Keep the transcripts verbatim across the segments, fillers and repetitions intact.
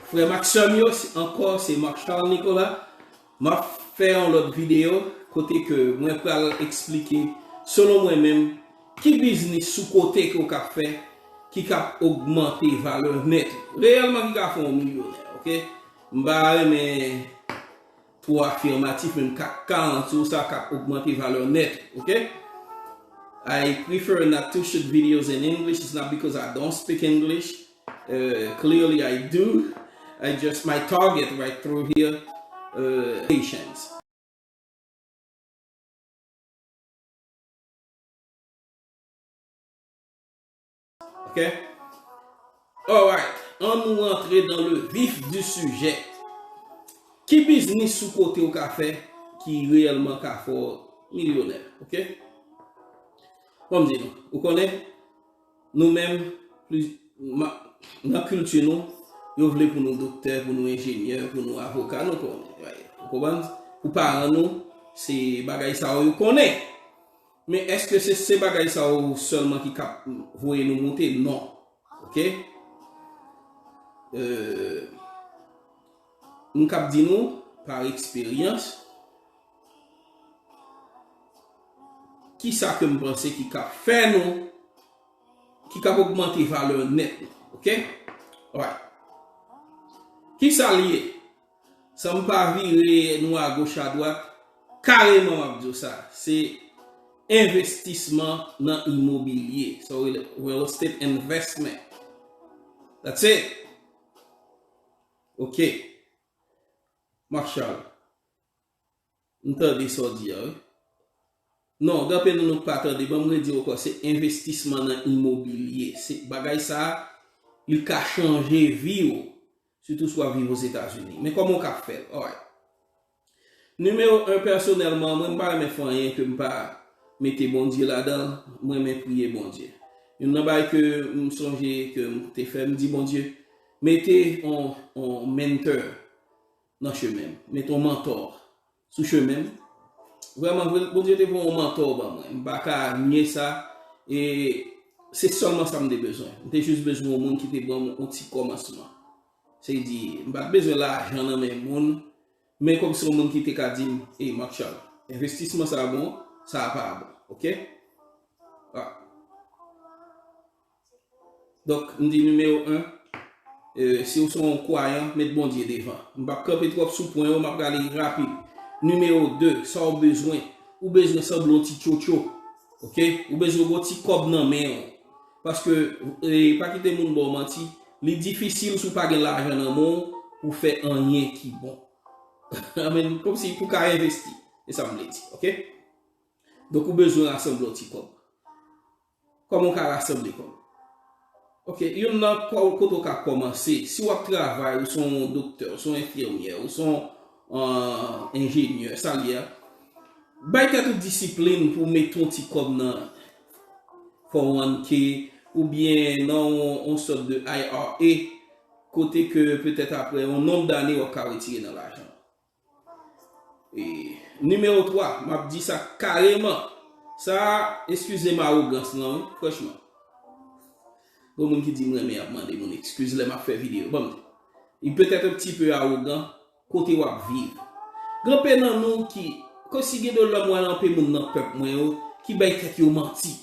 Frè m ak sè m yo, se, ankò, se Marchal Nicolas. M ap fè yon lòt videyo kote ke mwen pral eksplike, selon mwen menm, ki biznis sou kote ke w ka fè ki ka ogmante valè nèt ou. Reyèlman ki ka fè w milyonè, oke? M pa renmen twò afirmatif, men m ka garanti w sa k ap ogmante valè nèt ou, oke? I prefer not to shoot videos in English. It's not because I don't speak English. Uh, clearly, I do. I just, my target right through here, uh, patience. Ok? Alright. Ann nou rantre dans le vif du sujet. Ki biznis sou kote w ka fè ki reyèlman ka fè w milyonè? Ok? Bon, m di nou, ou konnen, nou menm, pli, ma, nan kilti nou, yo vle pou nou doktè, pou nou enjenyè, pou nou avoka, nou konnen. Ou konprann? Pou paran nou, se bagay sa yo yo konnen. Men èske se, se bagay sa yo sèlman ki ka voye nou monte? Non. Ok? Euh, m kab di nou, pa eksperyans, kisa ke m panse ki ka fè nou, ki ka ogmante valè nèt nou. Ok? Alright. Kisa l ye? San m pa vire nou agoch adwat, kareman m ap di w sa. Se envestisman nan imobilye. Sa w rele real estate investment. That's it. Ok. Marshall. M tande sa w di a, wi. Non, gen anpil moun nou pa tande. Ban m redi w ankò, se envestisman nan imobilye. Se bagay sa a, li ka chanje vi w. Sitou si w ap viv Ozetazini. Men kòman w ka fè l? Alright. Nimewo en, pèsonèlman, mwen, m pa renmen fè anyen ke m pa mete Bondye ladan l. Mwen renmen priye Bondye. Youn nan bagay ke m sonje ke m te fè, m di Bondye, mete on, on mentor nan chemen m. Mete on mantò sou chemen m. Vrèman, vre, Bondye te voye yon mantò ban mwen. M pa ka nye sa. E se sèlman sa m te bezwen. M te jis bezwen yon moun ki te ban m yon ti kòmansman. Se di, m pa t bezwen lajan nan men moun, men kòmsi yon moun ki te ka di m, "Ey, Marshall, envestisman sa a bon, sa a pa bon, ok?" Ah. Donk, m di nimewo en, euh, si w se yon kwayan, met Bondye devan. M p ap kanpe twòp sou pwen yo, m ap prale rapid. Nimewo de, sa w bezwen? Ou bezwen sanble yon ti tchotcho. Ok? Ou bezwen gon ti kòb nan men w. Paske, e, pa kite moun ba w manti, li difisil si w pa gen lajan nan men w pou w fè anyen ki bon. Amen. Kòmsi pou w ka envesti. E sa m vle di. Ok? Donk, ou bezwen rasanble yon ti kòb. Kòman w ka rasanble kòb? Ok, youn nan kò-, kote w ka kòmanse, si w ap travay, ou se yon doktè, ou se yon enfimyè, ou se yon, euh, enjenyè, sa l ye a, bay tèt ou disiplin pou w mete yon ti kòb nan four oh one K oubyen nan yon, yon sòt de I R A, kote ke petèt apre yon nonb dane w ap ka retire nan lajan. E, nimewo twa, m ap di sa kareman. Sa, eskize m awogans lan, wi, franchman. Gon moun ki di m renmen ap mande moun eskiz lè m ap fè videyo. Ban m di. Li petèt un petit peu awogan kote w ap viv. Gen anpil nan nou ki, kòmsi gen de lè m wè anpil moun nan pèp mwen yo ki bay tèt yo manti.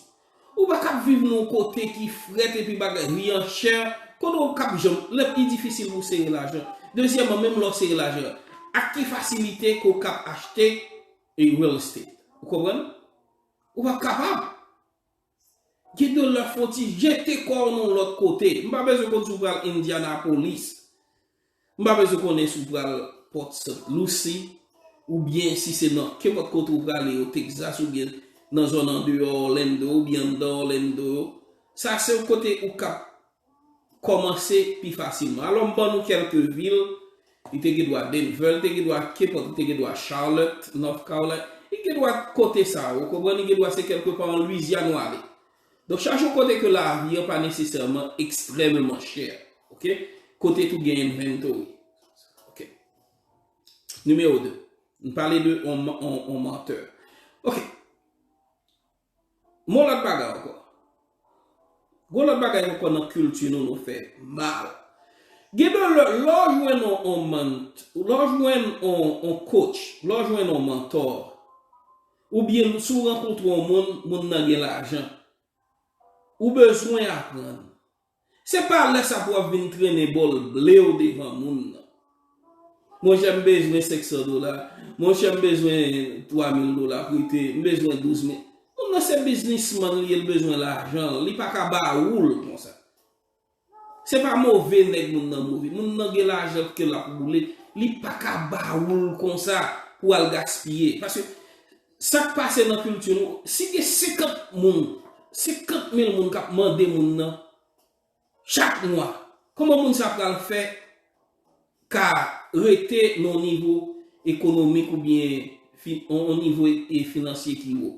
Ou pa kab viv nan yon kote ki frèt epi bagay, vi an chè, kote w kab janm, lè pi difisil pou w sere lajan. Dezyèmman, menm lè w sere lajan, ak ki fasilite ke w kab achte e real estate? Ou konprann? Ou pa kapab. Gen de lè fò w ti jete kò w nan yon lòt kote. M pa bezwen konn si w pral Indianapolis. M pa bezwen konnen si w pral Port Saint Lucie, oubyen si se nan kenpòt kote w prale yo, Texas, oubyen nan zòn andeyò Orlando, oubyen anndan Orlando yo. Sa se yon kote ou ka kòmanse pi fasilman. Alò, m ban nou kèlke vil. Li te gen dwa Denver, li te gen dwa kenpòt, li te gen dwa Charlotte, North Carolina. Li gen dwa kote sa, ou konprann, li gen dwa se kèlkepa an Louisiane w ale. Donk, chache yon kote ke lavi an pa nesesèman ekstrèmman chè. Ok? Kote tou gen inventory. Ok. Nimewo de. M pale de on, on, on mantè. Ok. Yon lòt bagay ankò. Yon lòt bagay ankò nan kilti nou, nou fè mal. Gen de lè, lè w jwenn on, on mant-, lè w jwenn on, on coach, lè w jwenn on mentor, oubyen si w rankontre on moun, moun nan gen lajan, ou bezwen aprann. Se pa lè sa pou w ap vin trennen bòl ble w devan moun nan. Monchè, m bezwen senk san dola. Monchè, m bezwen twa mil dola prete. M bezwen douz mil. Moun nan se biznismann li ye, l bezwen lajan. Li pa ka ba ou l konsa. Se pa move nèg moun nan move. Moun nan gen lajan ke l ap boule. Li pa ka ba ou l konsa pou al gaspiye. Paske sa k pase nan kilti nou, si gen senkant moun, senkant mil moun k ap mande moun nan chak mwa, kòman moun sa pral fè ka rete nan yon nivo ekonomik oubyen fi-, yon, yon nivo e, e finansye ki wo?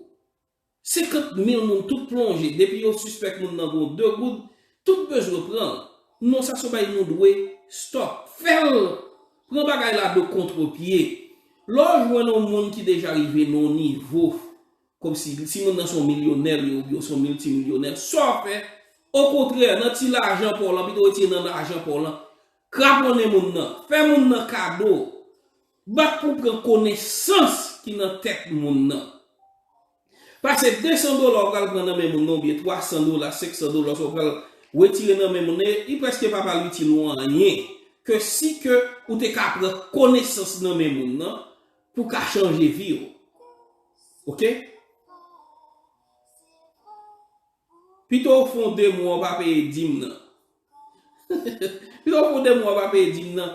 Senkant mil moun tout plonje, depi yo sispèk moun nan gon de goud, tout bezwen pran l. Non, sa se yon bagay nou dwe stòp. Fè l! Pran bagay la de kontrepye. Lè w jwenn yon moun ki deja rive nan yon nivo, kòmsi si moun nan se yon milyonè li ye oubyen se yon miltimilyonè, sa w fè? Okontrè, nan ti lajan pa w lan, pito retire nan lajan pa w lan, kraponnen moun nan, fè moun nan kado, bat pou w pran konesans ki nan tèt moun nan. Pase de san dola w pral pran nan men moun nan, oubyen twa san dola, senk san dola sa w pral retire nan men moun nan, li prèske pa pral itil ou anyen, ke si ke ou te ka pran konesans nan men moun nan, pou ka chanje vi w. Oke? Pito w fè yon de mwa w pa peye dim nan. Pito w fè yon de mwa w pa peye dim nan,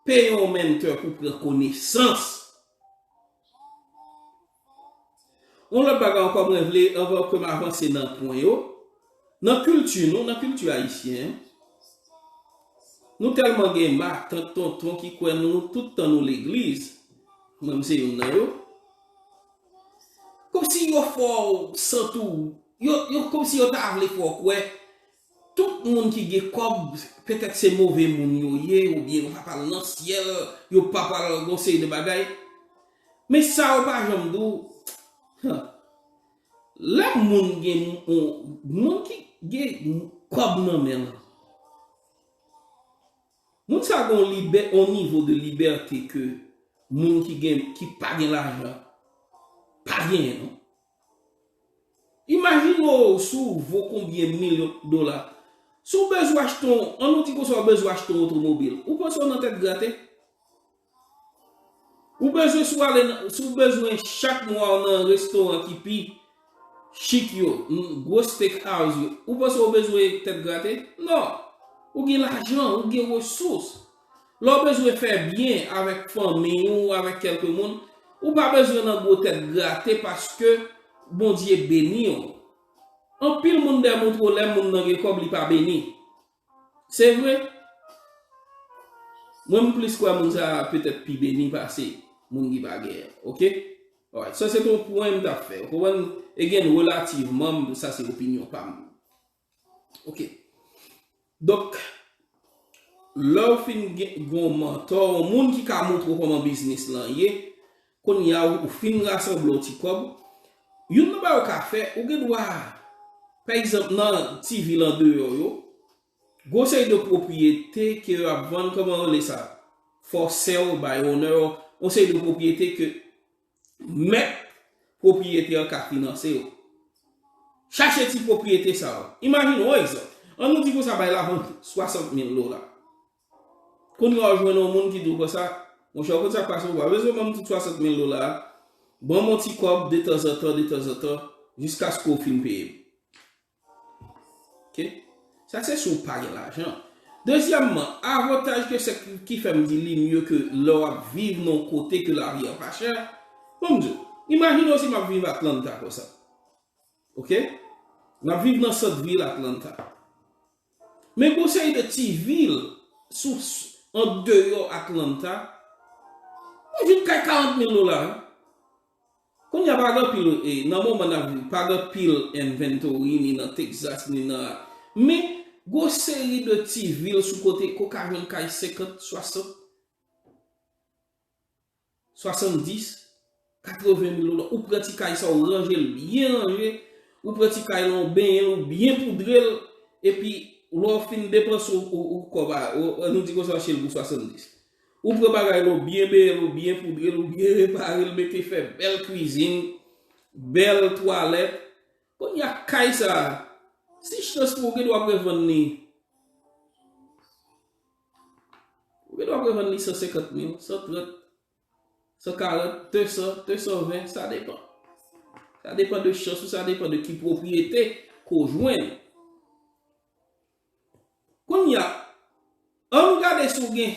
peye yon mentor pou pran konesans. Yon lòt bagay ankò mwen vle, anvan ke m avanse nan pwen yo, nan kilti nou, nan kilti ayisyen, nou tèlman gen matant, tonton ki kwè nou tout tan nou legliz. Mwen, m se youn nan yo. Kòmsi yo fè w santi w, yo, yo kòmsi yo ta vle fè w kwè tout moun ki gen kòb, petèt se move moun yo ye, oubyen yo pa pral nan syèl, yo pa pral gon seri de bagay. Men sa yo pa janm di w, han, lè moun gen, moun ki gen kòb nan men l, moun sa gen yon libè-, yon nivo de libète ke moun ki gen, ki pa gen lajan pa genyen, non. Imajine w si w vo konbyen milyon dola. Si w bezwen achte yon, ann nou di konsa, w bezwen achte yon otomobil. Ou panse w nan tèt grate? Ou bezwen, si w ale nan, si w bezwen chak mwa w nan restoran ki pi chik yo, n-, gwo steakhouse yo, ou panse w bezwen tèt grate? Non. Ou gen lajan, ou gen resous. Lè w bezwen fè byen avèk fanmi w, avèk kèlke moun, ou pa bezwen nan gwo tèt grate paske Bondye beni w. Anpil moun dèyè montre w lè moun nan gen kòb li pa beni. Se vre. Mwen, m plis kwè moun sa a petèt pi beni pase moun ki pa genyen. Oke? Alright. Sa se te yon pwen m t ap fè. Ou konprann? Again, relativman, sa se opinyon pa m. Oke. Donk, lè w fin gen, gen yon mentor, yon moun ki ka montre w kòman biznis lan ye, kounye a ou, ou fin rasanble yon ti kòb, youn nan bagay ou ka fè, ou gen dwa, pa egzanp, nan ti vil andeyò yo, gon seri de pwopriyete ke yo ap vann, kòman yo rele sa? For sale by owner, yon seri de pwopriyete ke mèt pwopriyete an ka finanse yo. Chache ti pwopriyete sa yo. Imajine yon egzanp. Ann nou di konsa, bay la vann swasant mil dola. Kounye a w jwenn yon moun ki di w konsa, monchè, w konn sa k pase, ou pa bezwen ban m tout swasant mil dola a. Ban m yon ti kòb detanzantan, detanzantan, jiskaske w fin peye m. Oke? Sa se si w pa gen lajan. Dezyèmman, avantaj ke se ki fè m di li mye ke lè w ap viv nan yon kote ke lavi a pa chè. Ban m di w, imajine w si m ap viv Atlanta konsa. Oke? M ap viv nan sant vil Atlanta. Men gon seri de ti vil sou, andeyò Atlanta, ou jwenn kay karant mil dola, wi. Kounye a pa gen anpil, e, nan moman n ap viv, pa gen anpil inventory, ni nan Texas, ni nan, men, gon seri de ti vil sou kote, ke w ka jwenn kay senkant, swasant, swasanndis, katreven mil dola. Ou pran ti kay sa, ou ranje l byen ranje, ou pran ti kay la, ou benyen l, ou byen poudre l, epi Lè w fin depanse ou, ou, ou kòb a, ou, nou di konsa w achte l pou swasanndis. Ou pran bagay la, ou byen benyen l, ou byen poudre l, ou byen repare l, mete fè bèl kwizin, bèl twalèt. Kounye a kay sa, si chans pou ou, ou gen dwa revann li. Ou gen dwa revann li san senkant mil, san trant, san karant, de san, de san ven, sa depan. Sa depan de chans ou, sa depan de ki pwopriyete ke w jwenn. Kounye a, ann gade si w gen,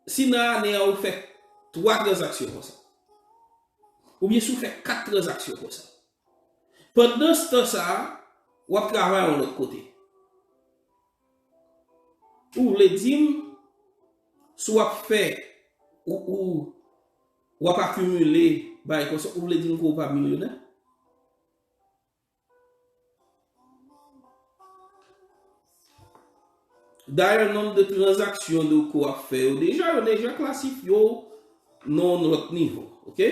si nan ane a ou fè twa tranzaksyon konsa. Oubyen si w fè kat tranzaksyon konsa. Pandan se tan sa a, w ap travay yon lòt kote. Ou vle di m, si w ap fè, ou, ou, w ap akimile bagay konsa, ou vle di m ke w pa milyonè? Dayè, nonb de tranzaksyon de ke w ap fè yo deja, yo deja klasifye w nan yon lòt nivo, oke?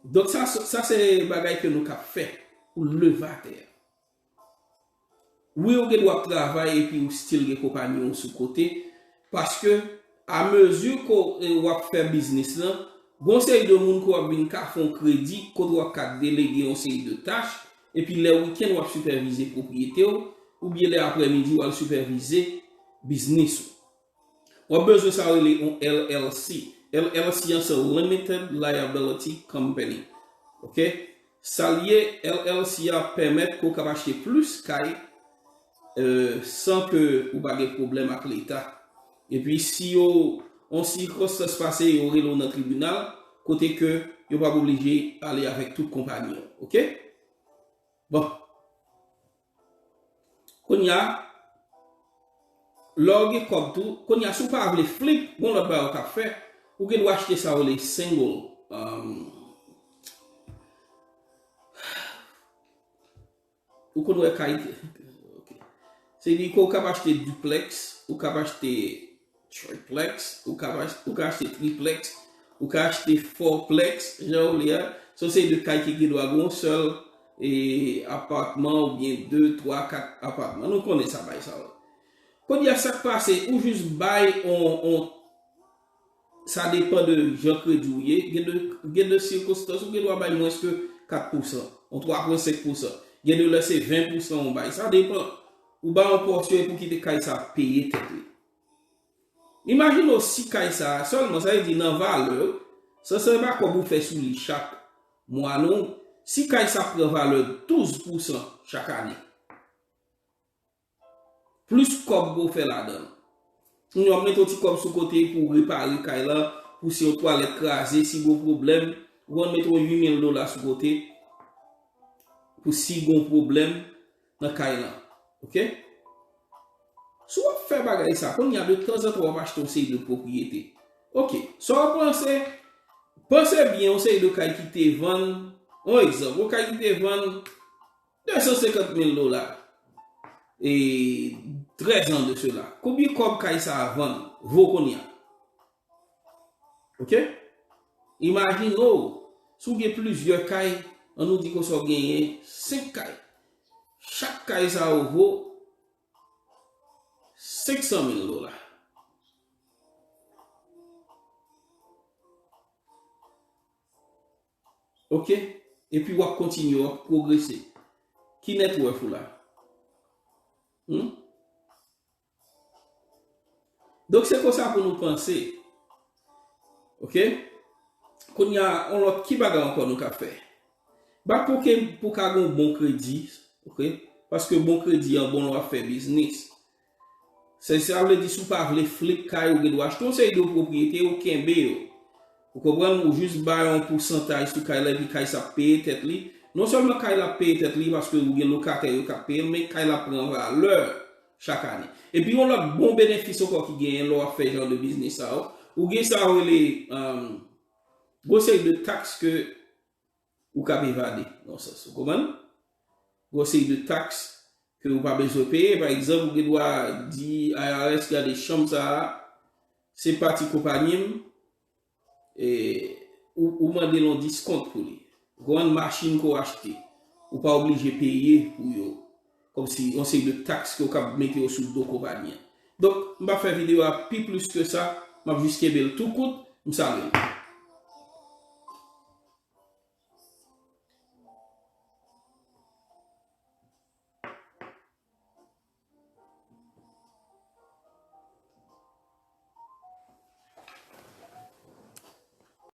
Donk, sa, sa se bagay ke nou ka fè pou leve atè a. Wi, ou gen dwa ap travay epi ou still gen konpayi w sou kote, paske, amezi ke, e, w ap fè biznis lan, gon seri de moun ke w ap vin ka fè yon kredi, kote w ap ka delege yon seri de tach, epi lè wikenn w ap sipèvize pwopriyete w, oubyen lè aprèmidi w al sipèvize biznis ou. W ap bezwen sa yo rele yon L L C. L L C an se Limited Liability Company. Oke? Sa l ye, L L C a pèmèt ke w kab achte plis kay, e, san ke ou pa gen pwoblèm ak Leta. Epi si yo, yon sikonstans pase, yo rele w nan tribinal, kote ke yo p ap oblije ale avèk tout konpayi an. Oke? Bon. Kounye a, lè w gen kòb tou, kounye a, si w pa vle flip, gon lòt bagay ou kab fè, ou gen dwa achte sa yo rele single. Um, ou konn wè kay, ok. Se di ke ou kab achte duplex, ou kab achte triplex, ou ka, ou ka achte triplex, ou ka achte fourplex, jan ou vle a. Se yon seri de kay ki gen dwa gen yon sèl, e, apatman oubyen de, twa, kat apatman. Nou konnen sa bay sa yo. Kounye a, sa k pase, ou jis bay on, on, sa depan de jan kredi w ye. Gen de, gen de sikonstans, ou gen dwa bay mwens ke kat pousan, on twa pwen senk pousan. Gen de lè se ven pousan ou bay. Sa depan. Ou bay yon pòsyon epi w kite kay sa peye tèt li. Imajine w si kay sa a sèlman, sa vle di nan valè, san, san se pa kòb ou fè sou li chak mwa non, si kay sa pran valè douz pousan chak ane, plis kòb ke w fè ladan l. Kounye a w ap mete yon ti kòb sou kote pou w repare kay la, pou si yon twalèt kraze, si gon pwoblèm, ou konn mete yon uit mil dola sou kote, pou si gon pwoblèm nan kay lan. Oke? Si w ap fè bagay sa, kounye a de tanzantan w ap achte yon seri de pwopriyete. Oke, sa w panse, panse byen yon seri de kay ki te vann, yon egzanp, yon kay ki te vann de san senkant mil dola, e, trèz an de sela. Konbyen kòb kay sa a vann, vo kounye a? Oke? Imajine w, si w gen plizyè kay, ann nou di konsa w genyen senk kay. Chak kay sa yo vo senk san mil dola. Oke? Epi w ap kontinye, w ap pwogrese. Ki net worth ou la? Hmm? Donk, se konsa pou nou panse. Oke? Kounye a, yon lòt, ki bagay ankò nou ka fè? Bat pou ke, pou ka gen yon bon kredi, oke? Paske bon kredi an bon lè w ap fè biznis. Se sa vle di, si w pa vle flip kay, ou gen dwa achte yon seri de pwopriyete, ou kenbe yo. Ou konprann? Ou jis bay yon pousantaj sou kay la, epi kay sa ap peye tèt li. Non sèlman kay la ap peye tèt li, paske ou gen lokatè yo k ap peye l, men kay la ap pran valè chak ane. Epi yon lòt bon benefis ankò ki genyen lè w ap fè jan de biznis sa yo, ou gen sa yo rele, um, gon seri de taks ke ou kab evade, nan sans, ou konprann? Gon seri de taks ke ou pa bezwen peye. Pa egzanp, ou gen dwa di I R S, gade chanm sa a, se pati konpayi m, e, ou, ou mande l yon diskont pou li. Ou konprann, machin ke w achte, ou pa oblije peye pou yo. kòmsi yon seri de taks ke w kab mete yo sou do konpayi an. Donk, m pa fè videyo a pi plis ke sa, m ap jis kenbe l tou kout, m salye nou.